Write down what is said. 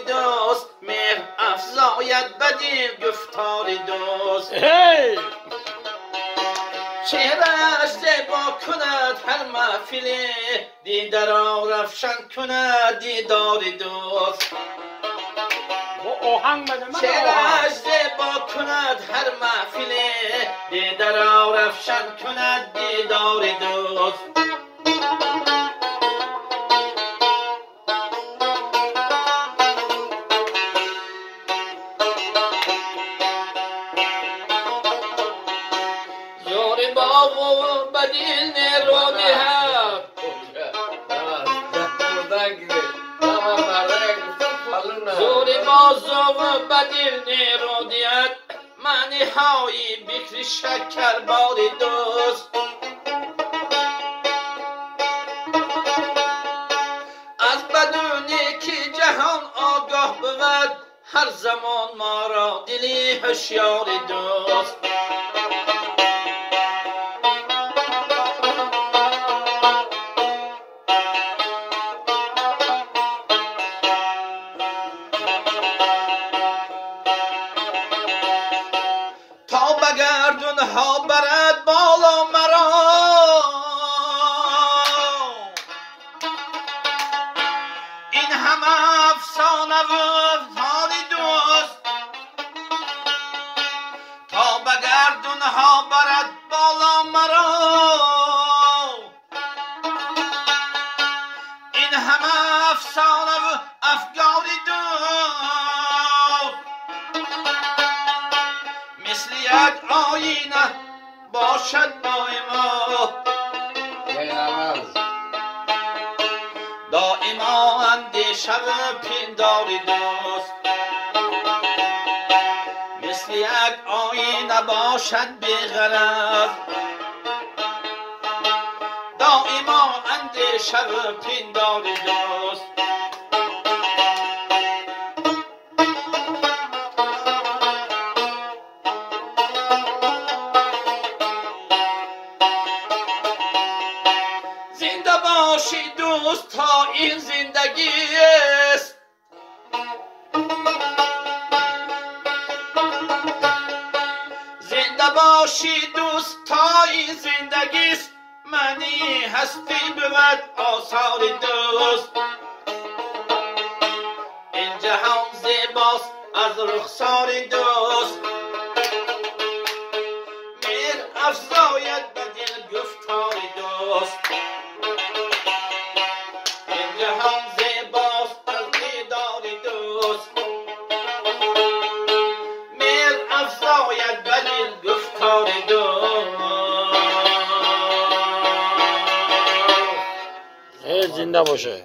دوست مهر افزاید به دل گفتار دوست چهره‌اش زیبا کند هر محفلی دیده را روشن کند دیدار دوست چهره‌اش زیبا کند هر محفلی دیده را روشن کند دیدار دوست بدل نیرو دیت معنی های بکری شکر باری دوست از بدونی که جهان آگاه بود هر زمان ما را دلی هوشیار دوست ها برد بالا مرا این همه افسانه و افکار دوست تا به گردون ها برد بالا مرا این همه افسانه و افکار دوست مثل یک آینه باشد دائما دائما اندیشه و پندار دوست مثل یک آینه باشد بی غرض دائما اندیشه و پندار دوست دوست تا این زندگی است زنده باشی دوست تا این زندگی است معنی هستی بود آثار دوست این جهان زیباست از رخسار دوست مهر افزاید به دل گفتار دوست جهان زیباست از دیدار دوست مهر افزاید به دل گفتار دوست زنده باشه.